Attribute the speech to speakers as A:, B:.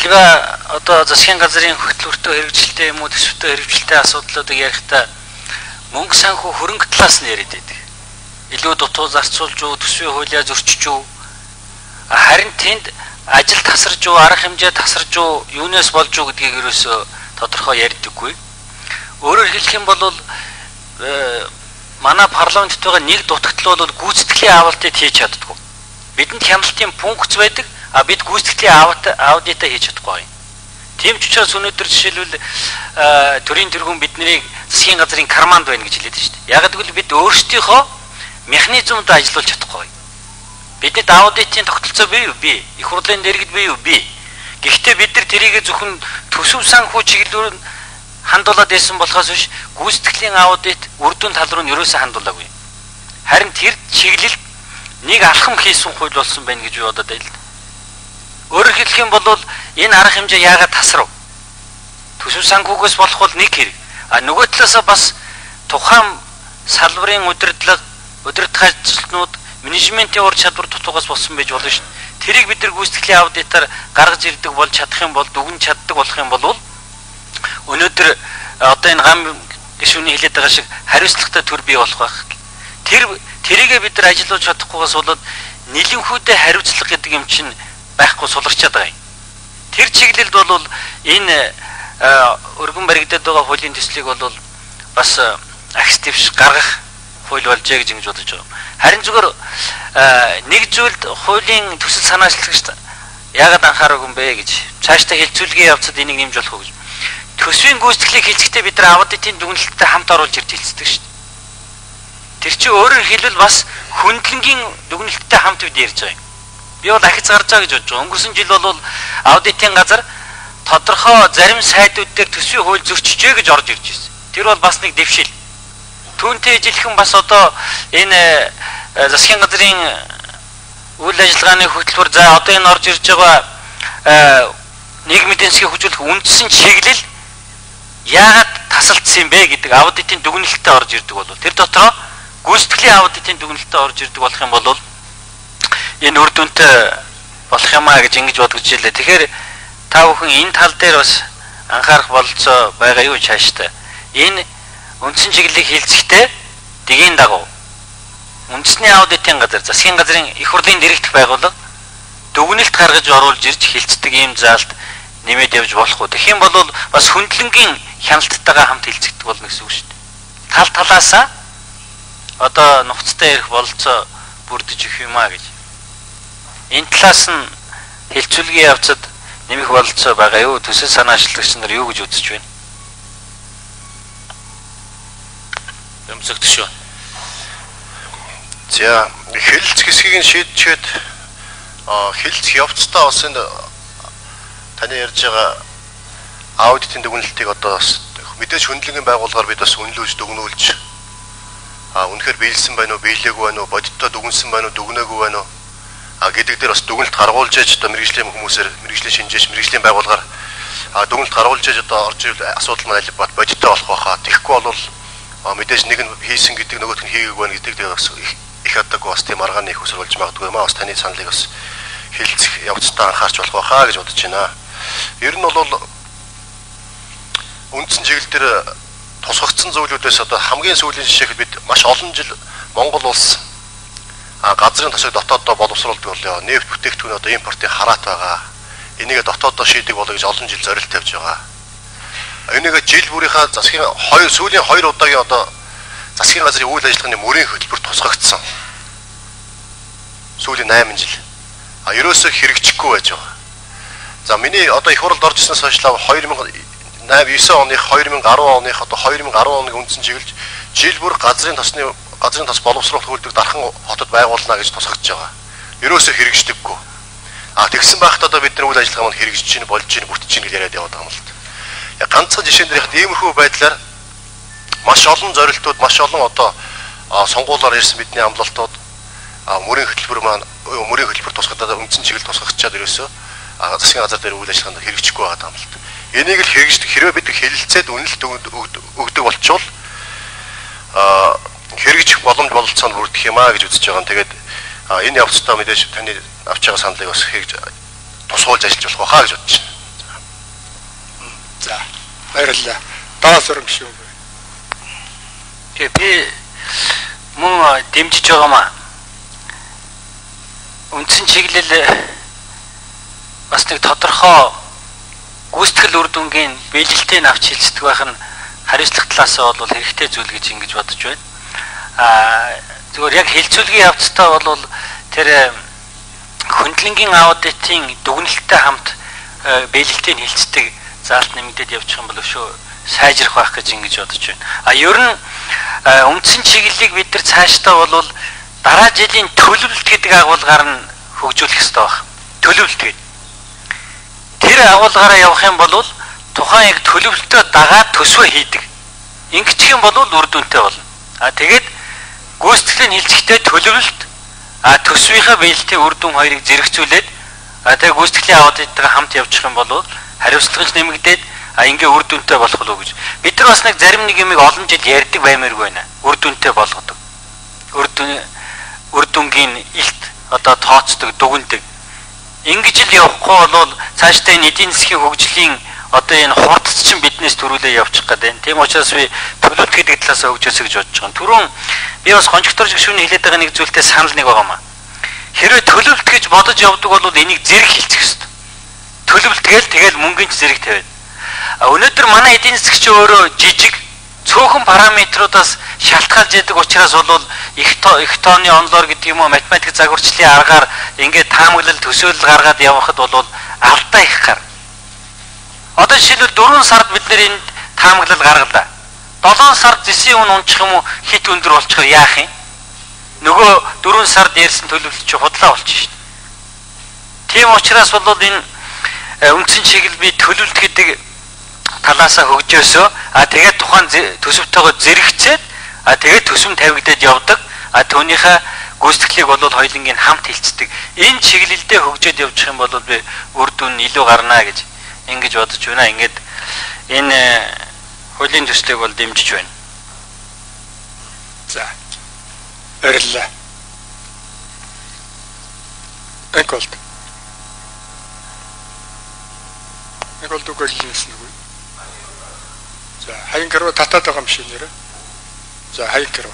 A: Альва одоо засгийн газрын хөтөлбөртөө хэрэгжилтэй юм уу төсөвтөө хэрэгжилтэй асуудлуудыг ярихдаа мөнгө санхүү хөрөнгө талаас нь яриад байдаг. Илүү дутуу зарцуулж уу, төсвийн хуулиа зөрчиж үү? Харин тэнд ажил тасарж уу, арга хэмжээ тасарж уу, юунаас болж уу гэдгийг ерөөсөө тодорхой ярьдаггүй. Өөрөөр хэлэх юм бол манай парламентт байгаа нэг дутагдал бол гүйцэтгэлийн аудит хийж чаддаггүй. Бидэнд хяналтын функц байдаг, а бид гүйцэтгэлийн аудитаа хийж чадахгүй юм. Тийм ч учраас өнөөдөр жишээлбэл төрийн тэргүүн биднийг засгийн газрын карманд байна гэж хэлээд байна шүү дээ. Яг гэвэл бид өөрсдийнхөө механизмд ажиллуулж чадахгүй. Бидэнд аудитын тогтолцоо бий юу? Бий. Их хурлын дэргэд бий юу? Бий. Гэхдээ бид нар тэрийг зөвхөн төсөв санхүү чиглэлээр хандуулад байсан болохоос биш гүйцэтгэлийн аудит үр дүн тал руу нь ерөөсөө хандуулаагүй. Харин тэр чиглэлд нэг алхам хийсэн хууль болсон байна гэж би бодоод байл. Өөрөөр хэлэх юм бол энэ арга хэмжээ яагаад тасрав? Төсөв санхүүгээс болох бол нэг хэрэг. А нөгөө талаасаа бас тухайн салбарын удирдлага, удирдах ажилтнууд, менежментийн ур чадвар дутуугаас болсон байж болно шүү дээ. Тэрийг бид нар гүйцэтгэлийн аудитаар гаргаж ирдэг бол чадах юм бол дүгнж чаддаг болох юм бол өнөөдөр одоо энэ гам гишүүний хэлээд байгаа шиг хариуцлагатай төр бий болох байх. Тэрийгээ бид нар ажиллуулж чадахгүйгээс болоод нэлэнхүйдээ хариуцлага гэдэг юм чинь байхгүй суларчаад байгаа юм. Тэр чиглэлд бол энэ өргөн баригдаад байгаа хуулийн төслийг бол бас агс твш гаргах хууль болжээ гэж ингэж бодож байгаа. Харин зүгээр нэг зүйлд хуулийн төсөл санаачлагч яагаад анхаараагүй юм бэ гэж цаашдаа хэлцүүлгийн явцад энийг нэмж болох уу гэж. Төсвийн гүйцэтгэлийг хэлцэхдээ бид нар аудитын дүгнэлттэй хамт оруулж ирж хэлцдэг шүү дээ. Тэр чинь өөрөөр хэлбэл бас хөндлөнгийн дүгнэлттэй хамт бид ярьж байгаа юм. Би бол ахиц гарч байгаа гэж бодож байгаа. Өнгөрсөн жил бол аудитын газар тодорхой зарим сайдууд дээр төсвийн хууль зөрчижээ гэж орж ирж байсан. Тэр бол бас нэг дэвшил. Түүнтэй ижилхэн бас одоо энэ засгийн газрын үйл ажиллагааны хөтөлбөр за одоо энэ орж ирж байгаа нийгмийн эдийн засгийг хөгжүүлэх үндсэн чиглэл яагаад тасалдсан юм бэ гэдэг аудитын дүгнэлттэй орж ирдэг бол тэр дотроо гүйцэтгэлийн аудитын дүгнэлттэй орж ирдэг болох юм бол энэ үр дүнтэй болох юм а гэж ингэж бодгож илээ. Тэгэхээр та бүхэн энэ тал дээр бас анхаарах бололцоо байгаа юу цаашдаа. Энэ үндсэн чиглэлийг хилцэхдээ дэгийн дагуу үндэсний аудитын газар, засгийн газрын их хурлын дэрэгдэх байгууллага дүгнэлт гаргаж оруулж ирж хилцдэг ийм заалт нэмээд явж болох уу? Тэгэх юм бол бас хөндлөнгийн хяналттайгаа хамт хилцэгдэх болно гэсэн үг шүү дээ. Тал талаасаа одоо нухацтай ярих бололцоо бүрдэж өгөх юм а гэж. Энэ талаас нь хилцүүлгийн явцад нэмэх бололцоо байгаа юу? Төсөл санаачлагч нар юу гэж үзэж байна?
B: Өмсөгдөж шүү.
C: За, хэлцэх хэсгийг нь шийдчихэд хэлцэх явцдаа бас энэ таны ярьж байгаа аудитын дүгнэлтийг одоо бас мэдээж хөндлөнгийн байгууллагаар бид бас үнэлүүлж дүгнүүлж үнэхээр биелсэн байна уу, биелээгүй байна уу, бодиттой дүгнсэн байна уу, дүгнээгүй байна уу гэдэг дээр бас дүгнэлт гаргуулж ээж одоо мэргэжлийн хүмүүсээр мэргэжлийн шинжээч, мэргэжлийн байгууллагаар дүгнэлт гаргуулж ээж одоо орж ирвэл асуудал маань аль бодиттой болох байхаа. Тэгэхгүй бол мэдээж нэг нь хийсэн гэдэг нөгөөх нь хийгээгүй байна гэдэг дээр бас их адаагүй бас тийм маргааны их усэр болж магадгүй юм аа. Бас таны саналыг бас хэлцэх явцдаа анхаарч болох байхаа гэж бодож байна. Ер нь бол үндсэн чиглэл дээр тусгагдсан зүйлүүдээс одоо хамгийн сүүлийн жишээ бид маш олон жил Монгол улс газрын тосыг дотооддоо боловсруулдаг болёо. Нефть бүтээгдэхүүн одоо импортын хараат байгаа. Энийг дотооддоо шийдэг болоо гэж олон жил зорилт тавьж байгаа. Энийг жил бүрийнхаа засгийн хоёр сүүлийн хоёр удаагийн одоо засгийн газрын үйл ажиллагааны мөрийн хөтөлбөр тусгагдсан. Сүүлийн 8 жил. Ерөөсөө хэрэгжихгүй байж байгаа. За миний одоо их хурлд орж ирснээс хойш 2008 9 оных 2010 оных одоо 2010 оныг үндсэн чиглэж жил бүр газрын тос боловсруулах үйлдвэр Дархан хотод байгуулна гэж тусгагдж байгаа. Ерөөсөө хэрэгждэггүй. Тэгсэн байхад одоо бид нар үйл ажиллагаа маань хэрэгжиж чинь болж чинь бүтэж чинь гэж яриад яваад байгаа юм л та. Яг ганцхан жишээн дээр яхад иймэрхүү байдлаар маш олон зорилтууд, маш олон одоо сонгуулиар ирсэн бидний амлалтууд мөрийн хөтөлбөр маань мөрийн хөтөлбөр тусгадаад үндсэн чиглэл тусгагчаад ерөөсөө засгийн газар дээр үйл ажиллагаанд хэрэгжихгүй байгаа юм л та. Энийг л хэрэгждэг хэрвээ бид хэлэлцээд үнэлт өгдөг болчвол хэрэгжих боломж бололцоонд бүрдэх юм а гэж үзэж байгаа юм. Тэгээд энэ явцдаа мэдээж таны авч байгаа саналыг бас хэрэгж тусгуулж ажиллаж болох байхаа гэж бодож байна.
D: За баярлалаа. Доо сүрэн гишүүн.
A: Тэгээ би мөн дэмжиж байгаамаа. Үндсэн чиглэл бас нэг тодорхой гүйцэтгэл үр дүнгийн биелэлтийг авч хилцдэг байх нь хариуцлага талаас нь бол хэрэгтэй зүйл гэж ингэж бодож байна. Зүгээр яг хилцүүлгийн явцтай бол тэр хөндлөнгийн аудитын дүгнэлттэй хамт биелэлтийг хилцдэг заалт нэмэгдээд явчих юм бол өшөө сайжрах байх гэж ингэж бодож байна. Ер нь үндсэн чиглэлийг бид нар цаашдаа бол дараа жилийн төлөвлөлт гэдэг агуулгаар нь хөгжүүлэх ёстой байх. Төлөвлөлт гэдэг. Тэр агуулгаараа явах юм бол тухайн яг төлөвлөлтөө дагаад төсвөө хийдэг. Ингэчих юм бол үр дүнтэй болно. Тэгээд гүйцэтгэлийн хилцэгтэй төлөвлөлт төсвийнхээ биелэлтийн үр дүн хоёрыг зэрэгцүүлээд тэгээ гүйцэтгэлийн аудиттайгаа хамт явчих юм бол хариуцлага нь нэмэгдээд ингээ үр дүнтэй болох уу гэж. Бид нар бас нэг зарим нэг юмыг олон жил ярьдаг баймааргүй байна. Үр дүнтэй болгодог. Үр дүнгийн илт одоо тооцдог, дүгнэдэг. Ингэж л явахгүй бол цаашдаа энэ эдийн засгийн хөгжлийн одоо энэ хурдц чинь биднээс төрүүлээ явчих гэдэг. Тийм учраас би төлөвлөлт гэдэг талаас хөгжөөсэй гэж бодож байгаа. Түрүүн би бас гончгтор гишүүний хэлээд байгаа нэг зүйлтэй санал нэг байгаа маа. Хэрвээ төлөвлөлт гэж бодож явдаг бол энийг зэрэг хилцэх ёстой. Төлөвлөлт гээл тэгэл мөнгөний зэрэг тавиад. Өнөөдөр манай эдийн засгч өөрөө жижиг цөөхөн параметруудаас шалтгаалж яадаг учраас бол их тооны онлоор гэдэг юм уу математик загварчлалын аргаар ингээд таамаглал төсөөлөл гаргаад явахад бол алдаа их гар. Одоо жишээлбэл 4 сард бид нэр энд таамаглал гаргалаа. 7 сард зэсийн үн унчих юм уу хит өндөр болчихоор яах юм? Нөгөө 4 сард ярьсан төлөвлөлт чи худлаа болчих шүү дээ. Тийм учраас бол энэ үндсэн чиглэл би төлөвлөлт гэдэг талаасаа хөгжөөсөө тэгээд тухайн төсөвтэйгөө зэрэгцээд тэгээд төсөв тавигдаад явдаг. Түүнийхээ гүйцэтгэлийг бол хоёулангийн хамт хилцдэг. Энэ чиглэлдээ хөгжөөд явчих юм бол би үр дүн илүү гарна гэж ингэж бодож байна. Ингээд энэ хуулийн төслийг бол дэмжиж байна.
D: За. Баярлалаа. Эколд. Эколд үгэлнэсэн үг. За, хаян кэрва татаад байгаа юм шиг нэрэ. За, хаян кэрва.